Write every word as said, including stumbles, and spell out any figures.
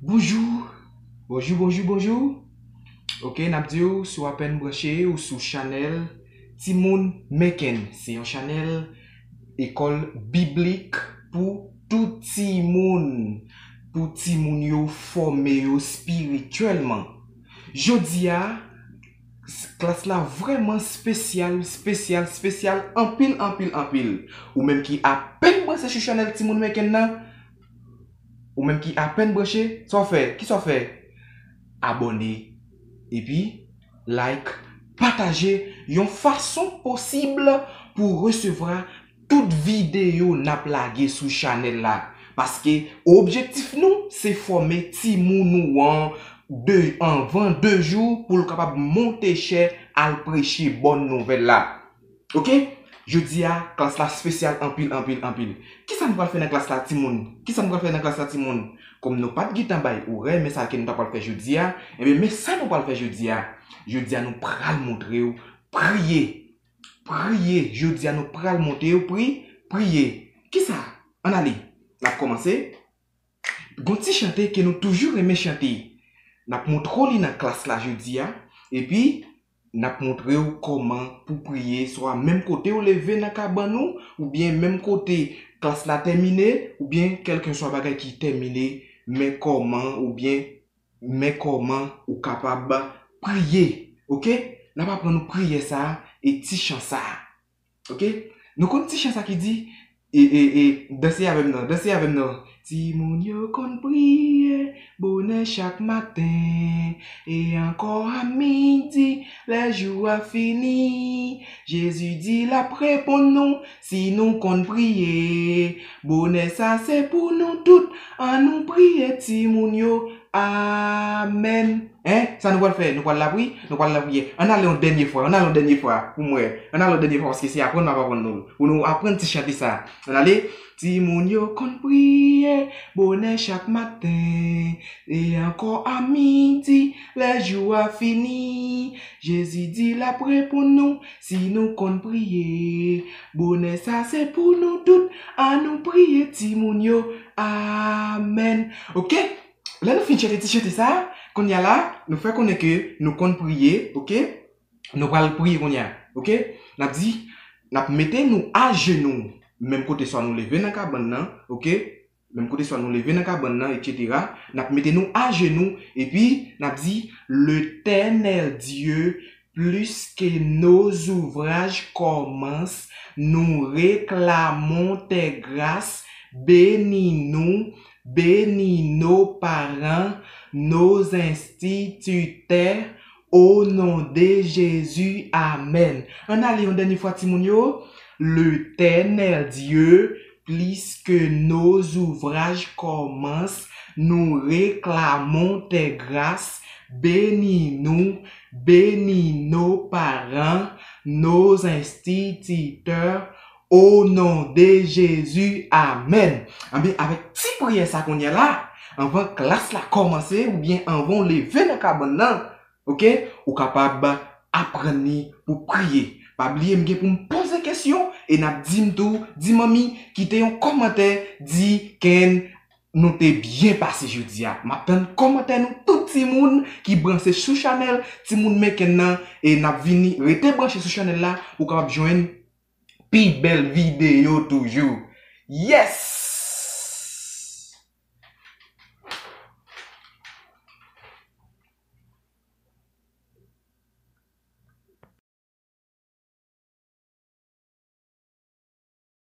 Bonjou, bonjou, bonjou, bonjou. Ok, n ap di w, si w apèn branche, ou sou chanèl Timoun Meken. Se yon chanèl ekòl biblik pou tout timoun, pou timoun yo fòme yo espirityèlman. Jodi a, s- klas la vrèman espesyal, espesyal, espesyal, anpil, anpil, anpil. Ou menm ki apèn branche sou chanèl Timoun Meken nan, ou menm ki apèn branche, sa w fè? Kisa w fè? Abòne. Epi, like, pataje yon fason posib pou w resevwa tout videyo n ap lage sou chanèl la. Paske objektif nou, se fòme timoun ou an de, anvan de jou pou l kapab monte chè al preche bòn nouvèl la. Ok? Jodi a, klas la espesyal anpil, anpil, anpil. Kisa nou pral fè nan klas la, timoun? Kisa nou pral fè nan klas la, timoun? Kòm nou pa t gentan bay orè, men sa ke nou ta pral fè jodi a, ebyen, men sa nou pral fè jodi a. Jodi a, nou pral montre w priye. Priye. Jodi a, nou pral montre w pri, priye. Kisa? Ann ale. N ap kòmanse. Gon ti chante ke nou toujou renmen chante. N ap montre w li nan klas la jodi a. Epi, n ap montre w kòman pou priye, swa menm kote w leve nan kabann ou, oubyen menm kote klas la tèmine, oubyen kèlkenswa bagay ki tèmine, men kòman, oubyen men kòman ou kapab priye. Ok? N ap aprann nou priyè sa a e ti chan sa a. Ok? Nou konn ti chan sa ki di, e, e, e, danse avè m non, danse avè m non. Timoun yo konn priye bonè chak maten, e ankò a midi, lè jou a fini. Jezi di l ap reponn nou si nou konn priye. Bonè sa se pou nou tout, ann nou priye timoun yo. Amèn. Hein? Sa nou pral fè? Nou pral lapri? Nou pral lapriyè. Ann ale yon dènye fwa. Ann ale yon dènye fwa pou m wè. Ann ale yon dènye fwa paske se aprann m ap aprann nou. Pou nou aprann ti chante sa. Ann ale. Timoun yo konn priye bonè chak maten. E ankò a midi, lè jou a fini. Jezi di l ap reponn nou si nou konn priye. Bonè sa se pou nou tout. Ann nou priye timoun yo. Amèn. Ok? Lè nou fin chante ti chante sa, kounye a la, nou fè konnen ke nou konn priye, ok? Nou pral priye kounye a, ok? N ap di, n ap mete nou ajenou, menm kote swa nou leve nan kabann nan, ok? Menm kote swa nou leve nan kabann nan, etsetera. N ap mete nou ajenou, epi n ap di, L'Éternel Dieu, puisque nos ouvrages commencent, nous réclamons tes grâces, bénis-nous, bénis nos parents, nos instituteurs, au nom de Jésus, amen. Ann ale yon dènye fwa, timoun yo. L'Éternel Dieu, puisque nos ouvrages commencent, nous réclamons tes grâces, bénis-nous, bénis nos parents, nos instituteurs, au nom de Jésus, amen. Anben, avèk ti priyè sa kounye a la, anvan klas la kòmanse, oubyen anvan w leve nan kabann nan, ok, ou kapab aprann li pou priye. Pa bliye, m gen pou m poze kesyon, e n ap di m tou, di manmi, kite yon kòmantè, di Ken, nou te byen pase jodi a. M ap tann kòmantè nou tout timoun ki branche sou chanèl Timoun Meken nan, e n ap vini rete branche sou chanèl la, ou kapab jwenn pi bèl videyo toujou. Yes!